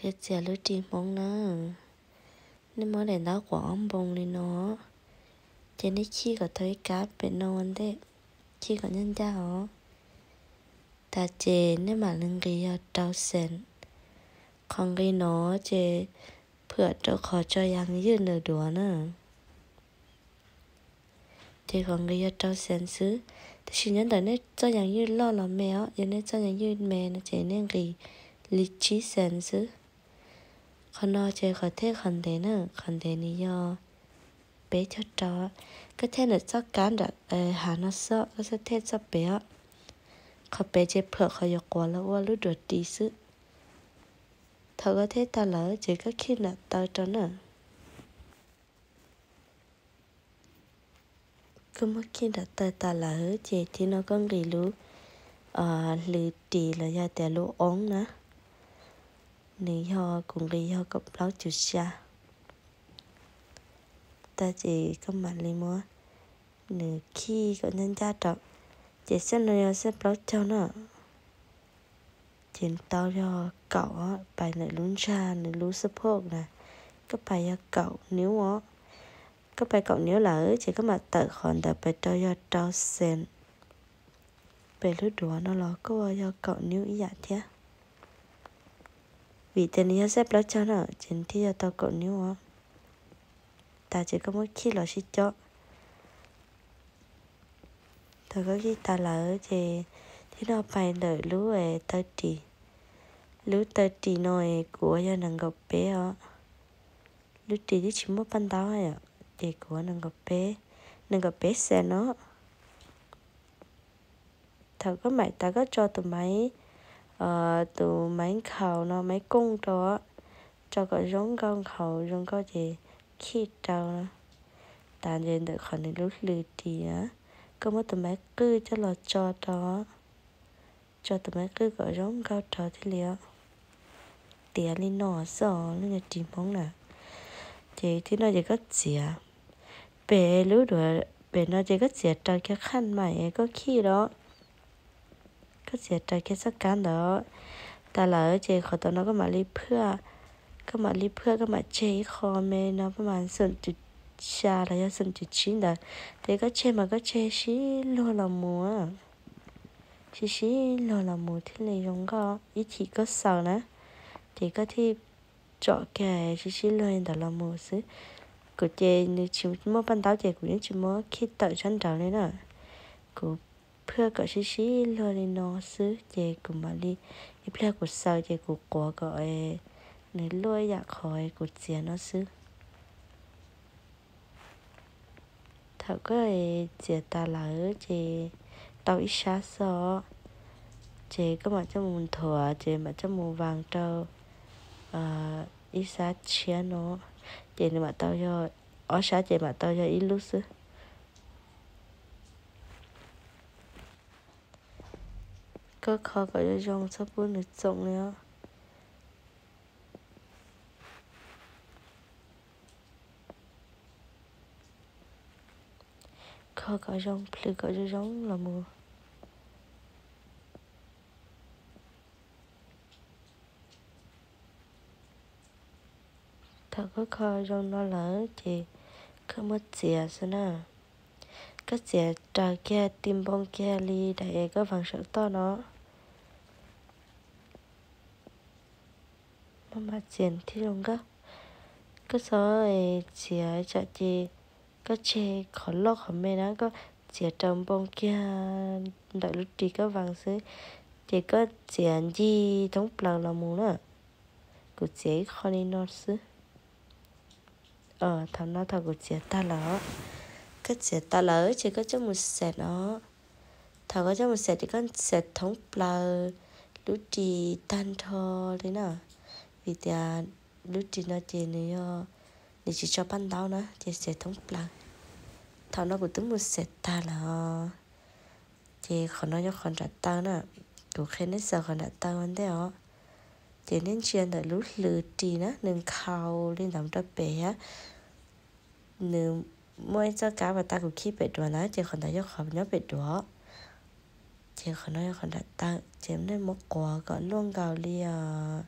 Yog txiav lub ris Hmoob na, nej muab daim ntaub quav ob npoo li no, ces nej khij kom tau ib kab pem no ua ntej, khij kom ncaj ncaj os. Tas ces nej mam li nqis yog rau xees. Qhov nqis no ces phwam rau qhov tso yas ywj nws duav na. Ces qhov nqis yog rau xees xwb, tab sis nyob ntawm nej txoj yas ywj loj los me os, yog nej txoj yas ywj me no ces nej nqis li tsib xees xwb. Qhov no ces qhov thej qhov ntev na, qhov ntev nws yog peb caug rau. Koj thej ntawm txoj kab nram hav no xwb, koj xav thej txoj pem os. Qhov pem ces phwam qhov yuav quav los ua lub duav ris xwb. Thaum koj thej tas lawm ces koj khij nram taw rau na. Koj muab khij nram taw tas lawm ces thib no koj nqis lub hlwv ris los yog tias lub oob na, nws yog kuv nqis yog kaum plaub cuv xya. Tas ces koj mam li muab nws khij kom ncaj ncaj rau. Ces xaj no yog xaj plaub caug na. Ces tau yog kaum, pais ntawm lub ntsag nws lub xab phoj na, koj pais yog kaum niub os. Koj pais kaum niub lawm ces koj mam tawm qhov ntawd pais rau yog rau xees. Pem lub duav no los koj ua yog kaum niub ib yam thiab. Vim tias nws yog xaj plaub caug na ces nws thiaj yog tau kaum niub os. Tas ces koj muab khij los sib cob. Thaum koj khij tas lawm ces thib no pais ntawm lub taw ris. Lub taw ris no kuv ua yog nees nkaum peb os. Lub ris twb tsis muaj paj ntaub, ces kuv ua nees nkaum peb, nees nkaum peb xees no. Thaum koj maim tas koj tso tus maiv, tus maiv nkhaus no, maiv kooj rau, tso kom zoo nkauj nkhaus zoo nkauj ces khij rau. Tas ces ntawm qhov nws lub hlwv ris na, koj muab tus maiv qwj coj los tso rau, tso tus maiv qwj kom zoo nkauj rau thiaj li os. Tiav li no xwb os, lub nyuag ris Hmoob na. Ces thib no ces koj txiav pem lub duav pem no ces koj txiav raws kiag qhaj maim koj khij los. Koj txiav raws kiag txoj kab ntawd. Tas lawm ces qhov tom no koj mam li phaj, koj mam li phaj, koj mam tseg ib qho me no paj mas xoom cuv xya los yog xoom cuv tsib ntawd. Ces koj tseg mas koj tseg sib luag los mus, sib sib luag los mus thiaj li zoo nkauj. Ib chim koj xaus na, ces koj thiaj tsom kiag sib sib luag li ntawd los mus xwb. Kuv ces nws tsis muaj paj ntaub ces kuv yeej tsis muab khij tawm sab nraud li na. Kuv phaj kom sib sib luag li no xwb ces kuv mam li, ib pliag kuv xaus ces kuv quav kom nws luaj ib yam qhov kuv txiav no xwb. Thaum koj txiav tas lawm ces tau ib sab xwb os, ces koj mam coj mus nthuav ces mam coj mus vas rau ib sab tshiab no, ces nws mam tau yog ob sab ces mam tau yog ib lub xwb. Koj kho kom zoo zoo txhob pub nws txoom li os. Kho kom zoo, plhws kom zoo zoo los mus. Thaum koj kho zoo no lawm ces koj muab txiav xwb na. Koj txiav raws kiag ti npoo kiag li daim es koj vas saum toj no. Maj mam txiav thiaj zoo nkauj. Koj txhob txiav tsam ces koj tseg qhov loj qhov me na, koj txiav raws npoo kiag ntawm lub ris koj vas xwb, ces koj txiav ncig thoob plaws los mus na. Kuv txiav ib qho li no xwb. Thaum no thaum kuv txiav tag lawm, koj txiav tas lawm ces koj coj mus xeem os. Thaum koj coj mus xeem ces koj xeem thoob plaws lub ris tag nrho li na, vim tias lub ris no ces nws yog, nws tsis tso paj ntaub na ces xeem thoob plaws. Thaum no kuv twb mus xeem tag lawm os. Ces qhov no yog qhov nram taw na, kuv qhia nej xaws qhov nram taw ua ntej os. Ces nej ntsia ntawm lub hlwv ris na, nws nkhaus li ntawd rau pem thiab. Nws muaj ib txoj kab pas tas kuv khij pem duav ntawd ces qhov ntawd yog qhov nyob pem duav. Ces qhov no yog qhov nram taw, ces nej muab quav kom luaj nkaus li os,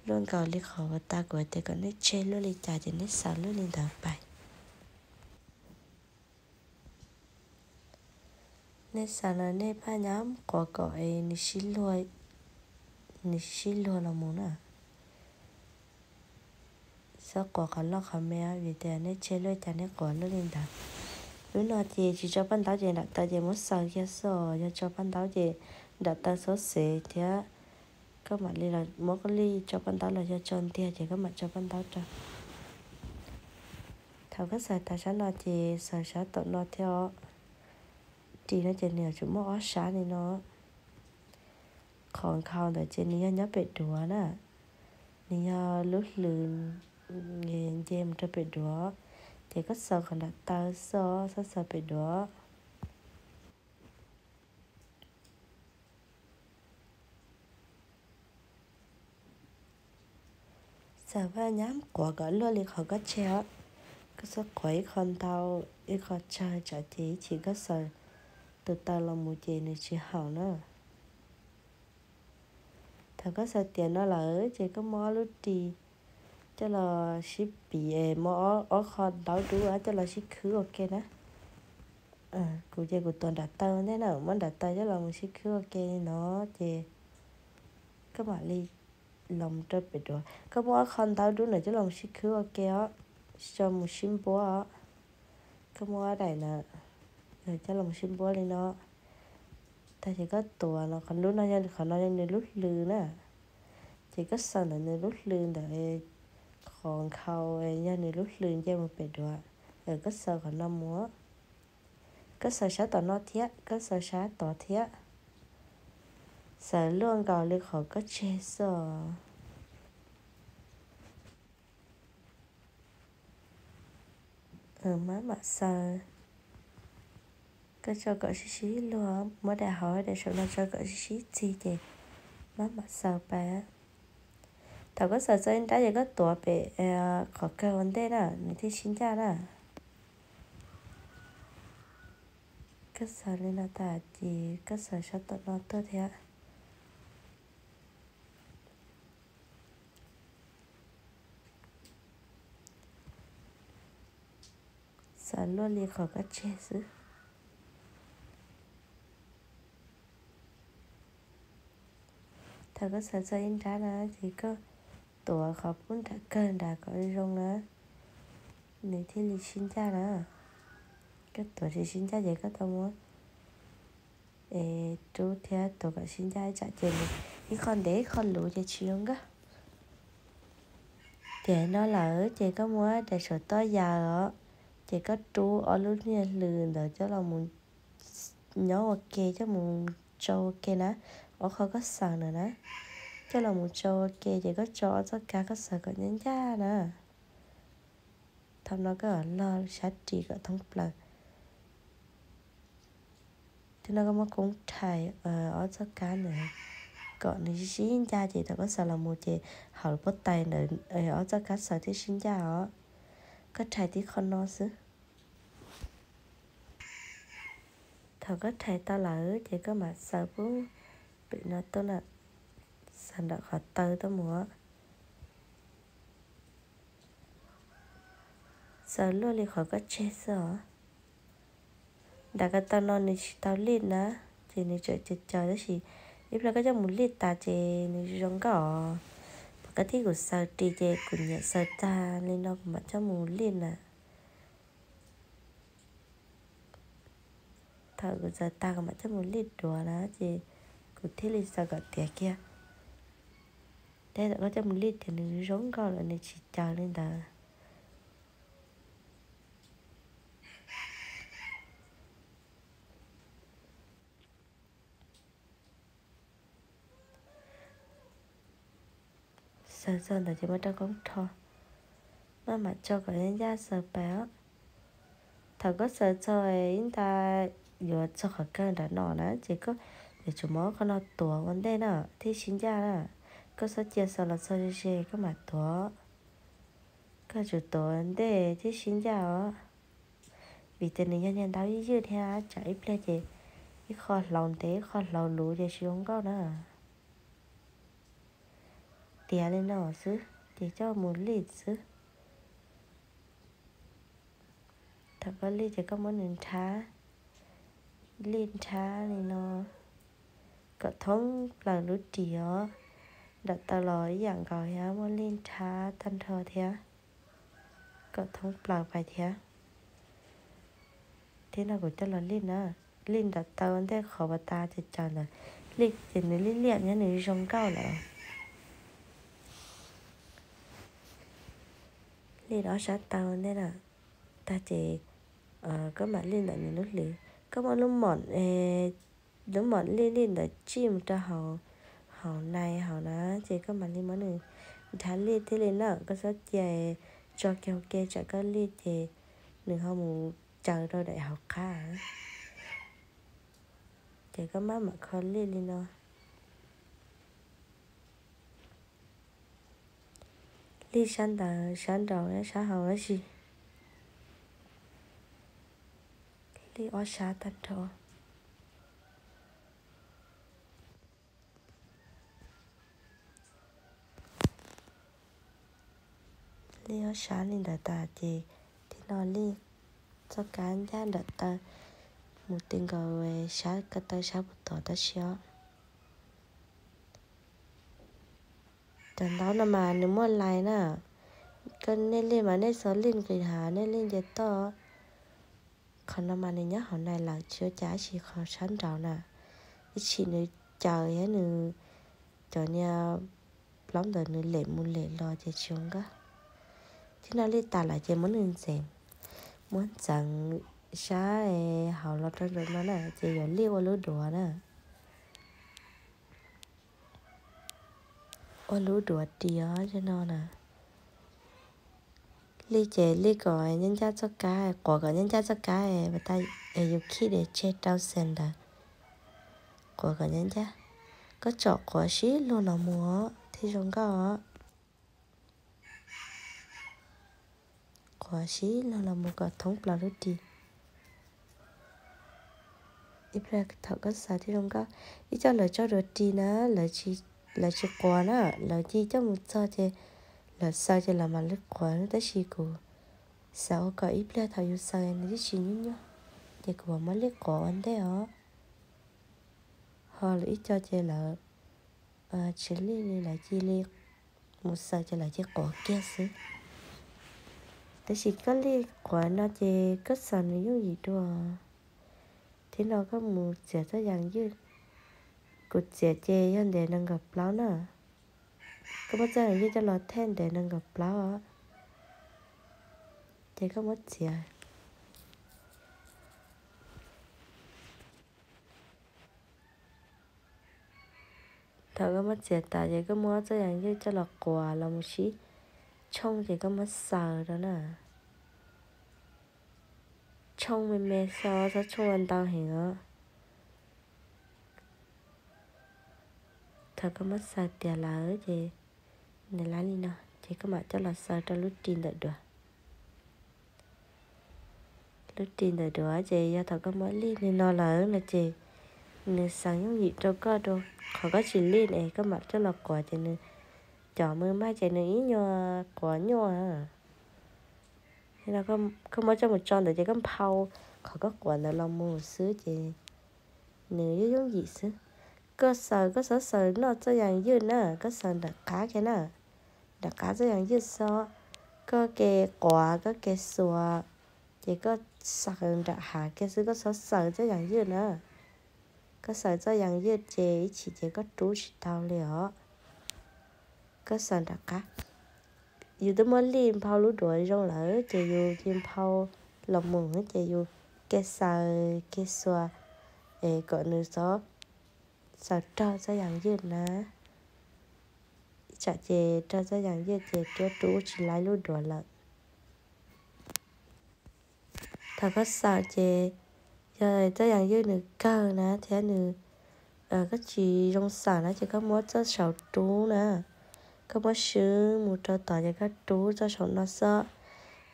Luaj nkaus li qhov uas tas kuv hais tias kom nej tseg luaj li cas ces nej xaws luaj li ntawd pais. Nej xaws no nej pab nyab quav kom es nws sib luag, nws sib luag los mus na. Txhob quav qhov loj qhov me vim tias nej tseg luaj cas nej quav luaj li ntawd. Lub no ces tsis tso paj ntaub ces nram taw ces muab xaws kiag xwb os. Yog tso paj ntaub ces nram taw xwb xev thiab. Koj mam li los muab lij tso paj ntaub los yog tso ntiag ces koj mam tso paj ntaub rau. Thaum koj xaws tas sab no ces xaws sab tom no thiab os. Ris no ces nws yuav tsum muaj ob sab li no. Qhov nkhaus ntawd ces nws yog nyob pem duav na, nws yog lub hlws nce mus rau pem duav, ces koj xaws qhov nram taw xwb os, txhob xaws pem duav. Xaws paj nyab quav kom luaj li qhov koj tseg os. Koj txhob quav ib qho ntau ib qho tsawg tsam ces ib chim koj xaws tus taw los mus ces nws tsis haum na. Thaum koj xaws tiav no lawm ces koj muab ob lub ris coj los sib piv es muab ob qho ntaub dub coj los sib khwb ua ke na. Kuv ces kuv tuav nram taw ntej na, muab nram taw coj los mus sib khwb ua ke li no ces koj mam li los mus rau pem duav. Koj muab ob qho ntaub dub ntawd coj los mus sib khwb ua ke os, tsis tso mus sib npuab os. Koj muab ob daim na coj los mus sib npuab li no. Tag ces koj tuav no, qhov lub no yog qhov no yog nws lub hlws na. Ces koj xaws ntawm nws lub hlws ntawd, qhov nkhaus yog nws lub hlws nce mus pem duav, koj xaws qhov no mus. Koj xaws sab tom no thiab, koj xaws sab tod thiab. Xaws luaj nkaus li qhov koj tseg xwb os. Mab mam xaws. Koj tso kom sib sib luag, muab daim hauv daim saum no tso kom sib sib txig ces mab mam xaws pais. Thaum koj xaws txog ib nrab ces koj tuav pem qhov kawg ua ntej na, nws thiaj sib ncaj na. Koj xaws li no tas ces koj xaws sab tom no tuaj thiab. Xaws luaj li qhov koj tseg xwb. Thaum koj xaws txog ib nrab na ces koj tuav qhov pub nram kawg nrad kom zoo na, nws thiaj li sib ncaj na. Koj tuav tsis sib ncaj ces koj tau muab es rub thiab tuav kom sib ncaj ib tsam ces nws ib qho ntev ib qho luv ces tsis zoo nkauj. Tiam no lawm ces koj muab daim saum toj yaws os, ces koj rub ob lub niag hlws ntawd coj los mus nyob ua ke, coj mus tsau ua ke na, ob qho koj xaws ntawd na, coj los mus tsau ua ke ces koj tso ob txoj kab koj xaws kom ncaj ncaj na. Thaum no koj log sab ris kom thoob plaws. Thaum no koj muab koob rhais ob txoj kab ntawd kom nws sib sib ncaj ces thaum koj xaws los mus ces hauv lub pob tw ntawd ob txoj kab xaws thiaj sib ncaj os. Koj rhais tib qho no xwb. Thaum koj rhais tau lawm ces koj mam xaws pub pem no tuaj na, xaws nram qhov taw tuaj mus. Xaws luaj li qhov koj tseg xwb os. Nram ko taw no nws tsis tau lij na, ces nws tseem caws caws tab sis ib pliag koj coj mus lij tas ces nws zoo nkauj os. Pom koj tib kuv xaws ris ces kuv nyiam xaws tag li no kuv mam coj mus lij na. Thaum kuv xaws tag kuv mam coj mus lij duav na ces kuv thiaj li xaws kom tiav kiag. Tab sis thaum koj coj mus lij tiav nws zoo nkauj lawm nws tsis caws li ntawd. Xaws txog ntawd ces muab rau koob rho, maj mam tso kom ncaj xaws pais os. Thaum koj xaws txog ib nta yuav txog qhov kawg nram no na ces koj yuav tsum muab qhov no tuav ua ntej na thiaj sib ncaj na. Koj txhob cia xaws los txog ze ze koj mam tuav. Koj yuav tsum tuav ua ntej thiaj sib ncaj os. Vim tias nws yog niag ntaub ywj ywj thiab tsam ib pliag ces ib qho hlauv ntev ib qho hlauv luv ces tsis zoo nkauj na. tiav li no xwb ces coj mus lij xwb. Thaum koj lij ces koj muab nws nrhab, lij nrhab li no kom thoob plaws lub ris os. Nram taw los ib yam nkaus thiab, muab lij nrhab tag nrho thiab kom thoob plaws pais thiab. Thiab no kuv coj los lij na, lij nram taw ua ntej qhov uas tas ces cawv ntawd, lij ces nws liab liab nyob nws zoo nkauj lawm. Lij ob sab taw ua ntej na, tag ces koj mam lij ntawm nws lub hlwv. Koj muab lub mom, lub mom lij lij ntawd tsij mus rau hauv, hauv nais hauv na, ces koj mam li muab nws nrhab lij thiaj li na. Koj txhob cia tso kiag hauv ke, tsam koj lij ces nws ho mus caws rau daim hauv qab. Ces koj maj mam kho lij li no. Lij sab ntawd, sab nraud, sab hauv tab sis lij ob sab tag nrho. Lij ob sab li ntawd tas ces thiab no lij txoj kab ncaj nram taw mus ti nkaus sab ko taw sab puag tod tab sis os. Cov ntaub no mas nws muaj lais na, koj nej lij mas nej txhob lij nqis hav, nej lij nce toj. Qhov no mas nws nyob hauv nais lawm tsis ua cas, tab sis qhov sab nraud na, ib chim nws caws thiab nws cov niag plaub ntawd nws lem mus lem los ces tsis zoo nkauj. Thiab no lij tas lawm ces muab nws ntxeev, muab ntxeev sab hauv los rau nraum no na ces yuav lij ua lub duav na. Ua lub duav ris os, no na. Lij ces lij kom ncaj ncaj txoj kab, quav kom ncaj ncaj txoj kab, tas yus khij dej tseg rau xees ntawd, quav kom ncaj ncaj. Koj tsom quav sib luag los mus os thiaj zoo nkauj os. Quav sib luag los mus kom thoob plaws lub ris. Ib pliag thaum koj xaws thiaj zoo nkauj. Ib co lawv tso duav ris na, lawv tsis quav na, lawv cia coj mus txog ces lawv xaws ces lawv mam li quav, tab sis kuv xav ua kom ib pliag thaum yus xaws nws twb tsis nyuaj nyuaj, ces kuv mam muab lij quav ua ntej os. Ho lawv ib co ces lawv tsis lij li, lawv cia li mus xaws ces lawv cia quav kiag xwb. Tab sis koj lij quav no ces koj xaws nws yooj yim dua. Thiab no koj mus txiav txoj yas ywj, kuv txiav ces yog ntev nees nkaum plaub na. Koj muab txoj yas ywj coj los thej ntev nees nkaum plaub os, ces koj muab txiav. Thaum koj muab txiav tas ces koj muab txoj yas ywj coj los quav los mus sib tshooj ces koj muab xaws rau na. Tshooj me me xwb, txhob tshooj ua ntau heev os. Thaum koj muab xaws tiav lawm ces nws lab li no ces koj mam coj los xaws rau lub ris ntawm duav. Lub ris ntawm duav ces yog thaum koj muab lij li no lawm no ces nws xaws yooj yim rau koj, rau qhov koj tsis lij es koj mam coj los quav ces nws cov mws mas ces nws ib nyuag quav nyuaj. Koj muab coj mus tso ntawd ces koj nphau qhov koj quav ntawd los mus xwb ces nws yooj yooj yim xwb. Koj xaws, koj txhob xaws noj txoj yas ywj na, koj xaws nram qab kiag na, nram qab txoj yas ywj xwb. Koj ke quav, koj ke xuas, ces koj xaws nram hav kiag xwb, koj txhob xaws txoj yas ywj na. Koj xaws txoj yas ywj ces ib chim ces koj rub tsis tau li os. Koj xaws nram qab. Yus twb muab lij nphau lub duav zoo lawm ces yus cia nphau los mus ces yus ke xaws ke xuas es kom nws txhob xaws raug txoj yas ywj na. Ib tsam ces raug txoj yas ywj ces rub rub tsis laib lub duav lawm. Thaum koj xaws ces yog txoj yas ywj nws kawg na thiab nws, koj tsis zoo xaws na ces koj muab txoj saum rub na, koj muab swb mus rau tod ces koj rub txoj saum no xwb.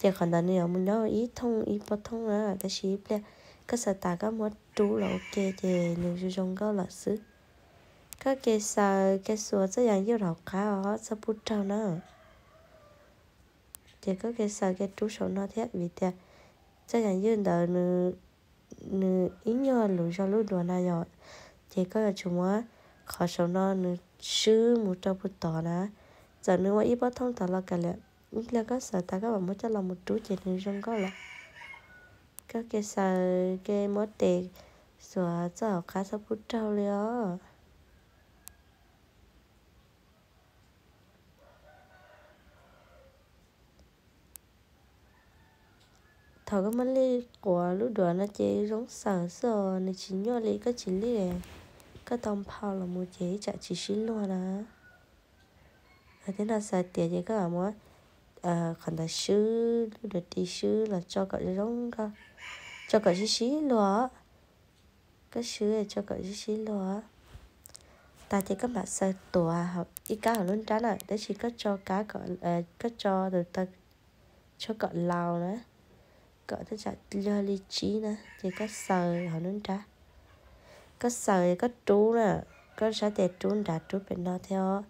Ces qhov ntawd nws yuav mus nyob ib thooj ib puas thooj na, tab sis ib pliag koj xaws tas koj muab rub los ua ke ces nws zoo zoo nkauj lawm xwb. Koj ke xaws ke xuas txoj yam ywj hauv qab os, txhob pub raug na. Ces koj ke xaws ke rub saum no thiab, vim tias txoj yam ywj ntawd nws ib nyuag lus zog lub duav na yom. Ces koj yuav tsum muab qhov saum no nws swb mus rau puag tod na. Txawm nws ua ib pob thooj tod los kav liam, ib pliag koj xaws tas koj mam muab coj los mus rub ces nws zoo nkauj lawm. Koj ke xaws ke muab tes xuas txoj hauv qab txhob pub raug li os. Thaum koj muab lij quav lub duav no ces zoo xaws xwb os, nws tsis nyuaj li, koj tsis lij, koj tau nphau los mus ces ib tsam tsis sib luag na. Thiab no xaws tiav ces koj mam muab qhov ntawd swb, lub duav ris swb los tso kom zoo nkauj, tso kom sib sib luag. Koj swb tso kom sib sib luag tas ces koj mam xaws tuav ib kab hauv lub nrab na, tab sis koj tso kab, koj tso tus taw tshuaj kom laus na, kom tej tsam yog li tsib na, ces koj xaws hauv lub nrab. Koj xaws koj rub na, koj sab tes rub nrad rub pem no thiab os.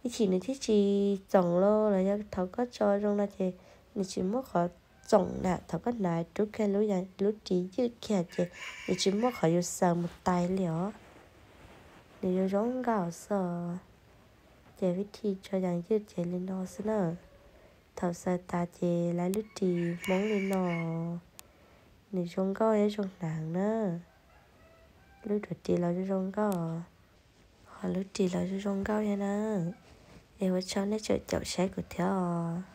Ib chim nws thiaj tsis txoom los los yog thaum koj tso zoo no ces nws tsis muaj qhov txoom na, thaum koj hnav rub kiag lub ris ywj kiag ces nws tsis muaj qhov yus xaws mus tais li os. Nws yuav zoo nkauj xwb os. Ces vib thij tso yam ywj ces li no xwb na. Thaum xaws tas ces lawv lub ris hmoob li no, nws zoo nkauj thiab zoo hnav na. Lub duav ris los zoo zoo nkauj, ho lub ris los zoo zoo nkauj thiab na. Es ua tsaug nej tseem caum saib kuv thiab os.